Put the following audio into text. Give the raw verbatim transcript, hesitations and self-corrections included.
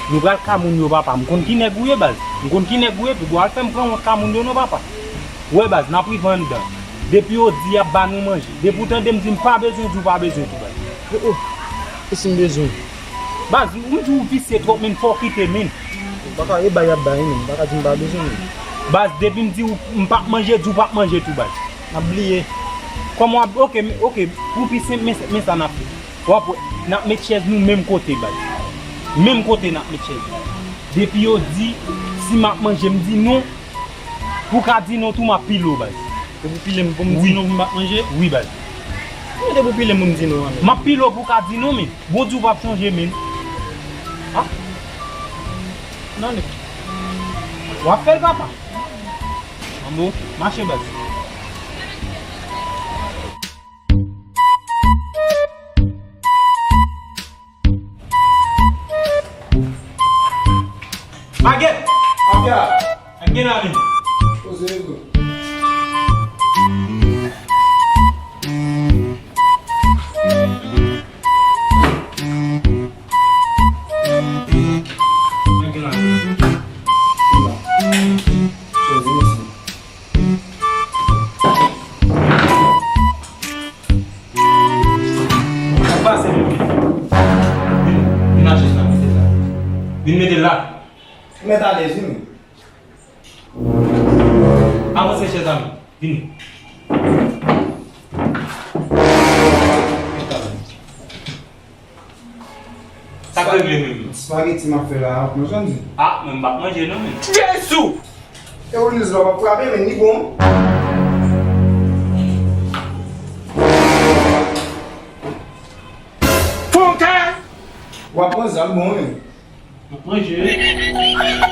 Nou pral ka moun yo, papa. M konn ki nèg ou ye, baz. M konn ki nèg ou ye, tou. Al fè m pran wont ka moun yo non, papa. Ou wè, baz, n ap rive anndan. Depi yo di y ap ba nou manje. Depi w tande m di m pa bezwen, di w pa bezwen tou, baz. Oh, oh. E si m bezwen? Baz, m di w visye twòp, men fò w kite, men. Ou pa ka, e bay y ap bay, men. Ou pa ka di m pa bezwen, men. Baz, depi m di w m p ap manje, di w p ap manje tou, baz. N ap bliye. Kòman w ap, oke, men, oke, pou pi senp, men, men sa n ap fè. W ap wè, n ap met chèz nou menm kote, baz. Menm kote n ap met chèz nou. Depi yo di, si m ap manje, m di non, pou w ka di non tou, m ap pile w, baz. Depi w pile m, pou m di non, pou m p ap manje? Wi, baz. Men depi w pile m, pou m di non, an, men. M ap pile w pou w ka di non, men. Bondye, w p ap chanje, men. Ah. Nan li. W ap fè l, papa. An bon, mache, baz. Maget! Mafya! Ak gen la menm. Poze ego. Ak gen la menm. Chèz, mèsi. Ou pase, men vin. Vin, vin nan chèz la, mete la. Vin mete la. Mèt alèz, vin. Avanse chèz la, men. Vin. Mete la. Sa k regle menm? Spaghetti m ap fè la, w ap manje, m di. Ah, men m p ap manje non, men. Jezi! E ou Liz la, w ap frape, men li bon. Fon kè! W ap manje, l bon, men. M ap manje.